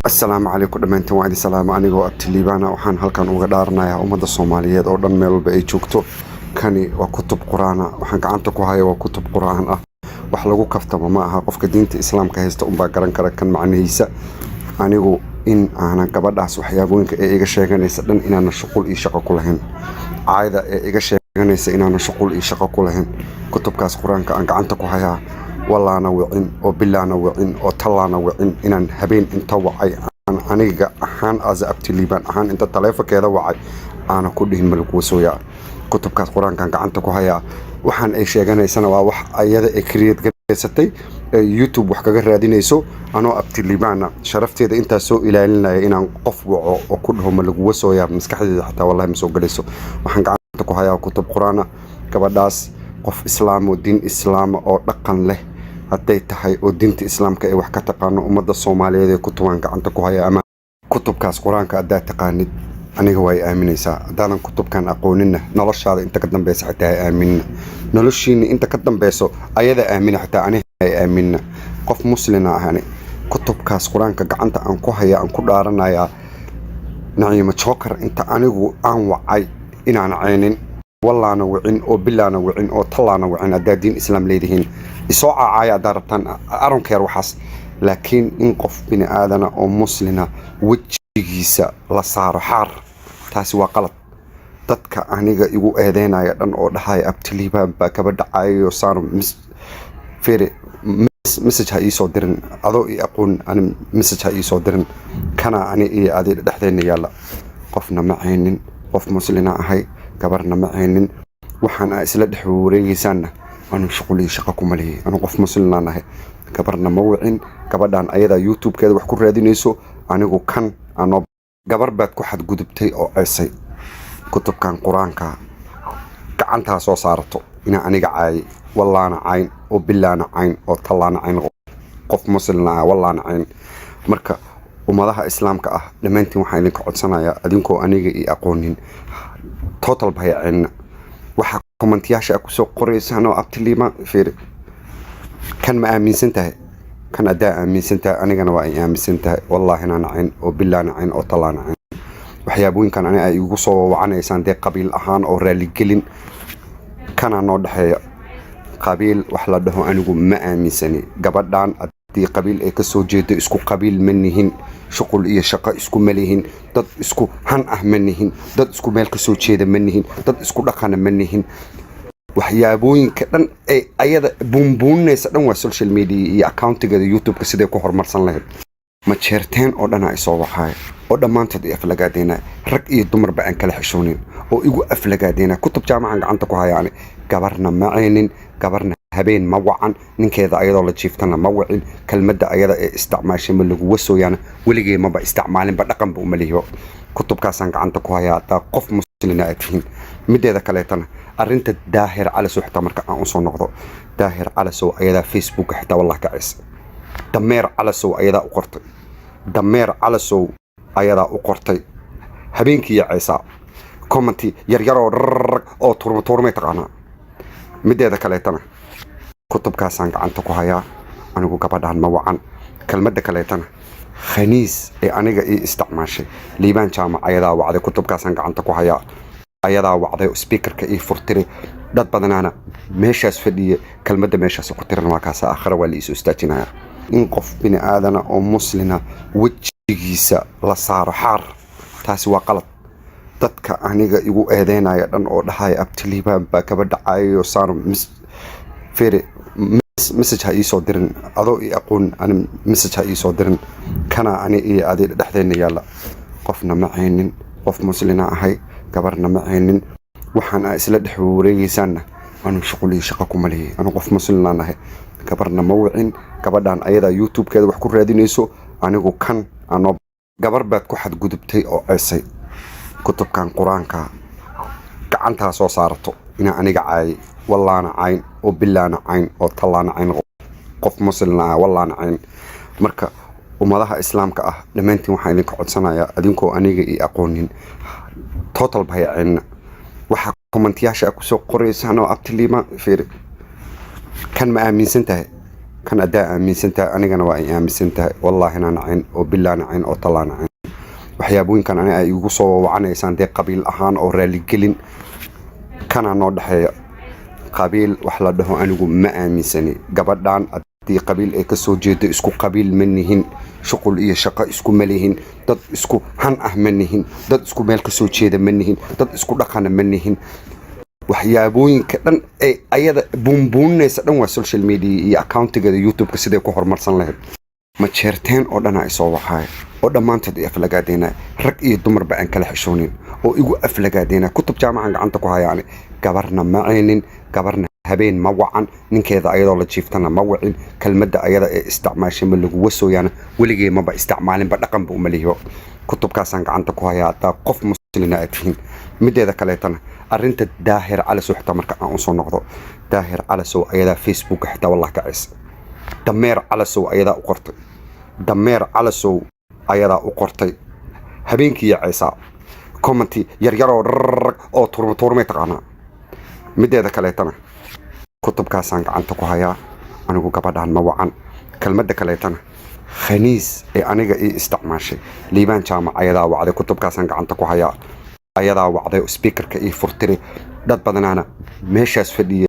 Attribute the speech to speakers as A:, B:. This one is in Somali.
A: Asalaamu calaykum dhammaantiin, waa idin salaama. Anigoo Abtiliibaana waxaan halkan uga dhaaranayaa ummadda Soomaaliyeed oo dhan meel walba ay joogto. Kani waa kutub qur-aana, waxaan gacanta ku haya waa kutub qur-aan ah. Wax lagu kaftamo ma aha. Qofka diinta Islaamka haysta unbaa garan kara kan macnihiisa. Anigu in aanan gabadhaas waxyaabooyinka ee iga sheeganaysa dhan inaana shuqul iyo shaqo ku lahayn, caayda ee iga sheeganaysa inaana shuqul iyo shaqo ku lahayn. Kutubkaas qur-aanka aan gacanta ku hayaa, wallaana wicin oo bilaana wicin oo tallaana wicin. Inaan habeen inta wacay aan aniga ahaan asa Abtiliibaan ahaan inta taleefonkeeda wacay aana ku dhihin malaguwasooyaa. Kutubkaas qur-aankaan gacanta ku hayaa. Waxaan ay sheeganaysana waa wax ayada ay create garaysatay ee YouTube wax kaga raadinayso. Anoo Abtiliibaana sharafteeda intaas soo ilaalinaya, inaan qof waco oo ku dhaho ma laguwa sooyaa, maskaxdeeda xataa wallahi ma soo galayso. Waxaan gacanta ku hayaa kutub qur-aana. Gabadhaas qof Islaam oo diin Islaama oo dhaqan leh hadday tahay oo diinta Islaamka ay wax ka taqaano, ummadda Soomaaliyeed ee kutubaan gacanta ku haya ama kutubkaas qur-aanka haddaad taqaanid, aniga waa i aaminaysaa. Haddaadan kutubkan aqooninna, noloshaada inta ka dambeysa xitaa ha aaminina. Noloshiina inta ka dambeyso ayada aamina, xitaa aniga ha aaminina. Qof muslina ahani, kutubkaas qur-aanka gacanta aan ku haya aan ku dhaaranayaa, Naciimo Joker inta anigu aan wacay inaan ceynin. Wallaana wicin oo bilaana wicin oo tallaana wicin. Haddaad diin Islaam leedihiin, isoo caacaaya haddaad rabtaan, aronkeer waxaas. Laakiin in qof bini aadana oo muslina wejigiisa la saaro xaar, taasi waa qalad. Dadka aniga igu eedeynaya dhan oo dhahaya Abtiliibaan baa gabadha caayayo saano, fere message ha iisoo dirin. Adoo i aqoon ani message ha iisoo dirin. Kana ani iyo adi dhexdeenna yaalla. Qofna ma caynin, qof muslina ahay, gabarna ma caynin. Waxaan aa isla dhex wareegaysaanna anu shuqul iyo shaqo kuma lihi. Anu qof muslinaan ahay, gabarna ma wicin. Gabadhan ayadaa YouTube-keeda wax ku raadinayso. Anigu kan anoo gabar baad ku xadgudubtay oo ceysay, kutubkan qur-aanka gacantaa soo saarato inaa aniga caayay. Wallaana cayn oo bilaana cayn oo tallaana cayn. Qof muslina ah, wallaana cayn. Marka ummadaha Islaamka ah dhammaantiin waxaan idinka codsanayaa, adinkoo aniga i aqoonin, total ba hayaceenna. Waxaa comment-iyaasha a kusoo qoraysaan oo Abtiliima fiiri, kan ma aaminsan tahay? Kan haddaa aaminsan tahay, anigana waa ay aaminsan tahay. Wallaahi inaan cayn oo bilaana cayn oo tallaana cayn. Waxyaabooyinkan ani ay igu soo wacanaysaan dee qabiil ahaan oo raaligelin, kana noo dhexeeya. Qabiil wax la dhaho anigu ma aaminsani. Gabadhan haddii qabiil ay kasoo jeedo, isku qabiil ma nihin, shuqul iyo shaqo isku ma lihin, dad isku han ah ma nihin, dad isku meel kasoo jeeda ma nihin, dad isku dhaqana ma nihin. Waxyaabooyinka dhan ee ayada buunbuuninaysa dhan waa social media iyo account-igeeda YouTube-ka siday ku horumarsan lahayd. Majeerteen oo dhanaa isoo waxaaya oo dhammaantood i aflagaadeena, rag iyo dumarba aan kala xishoonin oo igu aflagaadeena. Kutub jaamacan gacanta ku hayaani, gabarna ma ceynin, gabarna habeen ma wacan, ninkeeda ayadoo la jiiftana ma wicin. Kelmadda ayada ee isticmaashay ma laguwa sooyaana, weligee maba isticmaalinba, dhaqanba uma lihibo. Kutubkaasaan gacanta ku hayaa haddaa qof muslina aad tihiin. Mideeda kaleetana, arrinta Daahir Calasow xitaa marka aan usoo noqdo, Daahir Calasow ayadaa Facebooka xitaa wallah ka ceys. Dameer Calasow ayadaa u qortay, Dameer Calasow ayadaa u qortay. Habeenkii ceysaa comment-i yaryaroo rrrr oo tuurma tuurmay taqaanaa. Mideeda kaleetana, kutubkaasaan gacanta ku hayaa. Anigu gabadhaan ma wacan. Kelmadda kaleetana, khaniis ee aniga ii isticmaashay, Liibaan Jaamac ayadaa wacday. Kutubkaasaan gacanta ku hayaa, ayadaa wacday oo speaker-ka ii furtiray. Dad badanaana meeshaas fadhiya. Kelmadda meeshaas ku tiran waa kaasa. Aakhira waa la iisoo istaajinaya. In qof bini aadana oo muslina wejigiisa la saaro xaar, taasi waa qalad. Dadka aniga igu eedeynaya dhan oo dhahaya Abtiliibaan baa gabadha caayayo saano, fere message ha iisoo dirin. Adoo i aqoon ani message ha iisoo dirin. Kana ani iyo adi dhexdeenna yaalla. Qofna ma caynin, qof muslina ahay, gabarna ma caynin. Waxaan aa isla dhex wareegaysaanna anu shuqul iyo shaqo kuma lihi. Anu qof muslinaan ahay, gabarna ma wicin. Gabadhan ayadaa YouTube-keeda wax ku raadinayso. Anigu kan anoo gabar baad ku xadgudubtay oo ceysay, kutubkan qur-aanka gacantaa soo saarato inaa aniga caayay. Wallaana cayn oo bilaana cayn oo tallaana cayn. Qof muslina ah, wallaana cayn. Marka ummadaha Islaamka ah dhammaantiin waxaan idinka codsanayaa, adinkoo aniga i aqoonin, total ba hayaceenna. Waxaa comment-iyaasha a kusoo qoraysaan oo Abtiliima fiiri, kan ma aaminsan tahay? Kan haddaa aaminsan tahay, anigana waa ay aaminsan tahay. Wallaahi naa nacin oo bilaa nacin oo talaa nacin. Waxyaabooyinkan ani ay igu soo wacanaysaan dee qabiil ahaan oo raaligelin kana noo dhexeeya. Qabiil wax la dhaho anigu ma aaminsani. Gabadhan haddii qabiil ay kasoo jeedo, isku qabiil ma nihin, shuqul iyo shaqo isku ma lihin, dad isku han ah ma nihin, dad isku meel kasoo jeeda ma nihin, dad isku dhaqana ma nihin. Waxyaabooyinka dhan ee ayada buunbuuninaysa dhan waa social media iyo accountigeeda YouTube-ka siday ku horumarsan lahayd. Majeerteen oo dhanaa isoo waxaaya oo dhammaantood i aflagaadeynaya, rag iyo dumarba aan kala xishoonin oo igu aflagaadeynaya. Kutub jaamacan gacanta ku hayaani, gabarna ma ceynin, gabarna habeen ma wacan, ninkeeda ayadoo la jiiftana ma wicin. Kelmadda ayada ee isticmaashay ma lagu wasooyaana, weligee maba isticmaalinba, dhaqanba uma lihibo. Kutubkaasaan gacanta ku hayaa haddaa qof muslina aad tihiin. Mideeda kaleetana, arrinta Daahir Calasow xitaa marka aan usoo noqdo, Daahir Calasow ayadaa Facebooka xitaa wallah ka ceys. Dameer Calasow ayadaa u qortay, Dameer Calasow ayadaa u qortay. Habeenkii yacaysaa commenti yaryaroo rrrr oo tuurma tuurmay taqaanaa. Mideeda kaleetana, kutubkaasaan gacanta ku hayaa, anigu gabadhaan ma wacan. Kelmadda kaleetana, khaniis ee aniga ii isticmaashay, Liibaan Jaamac ayadaa wacday. Kutubkaasaan gacanta ku hayaa, ayadaa wacday oo speakerka ii furtiri. Dad badanaana meeshaas fadhiyay.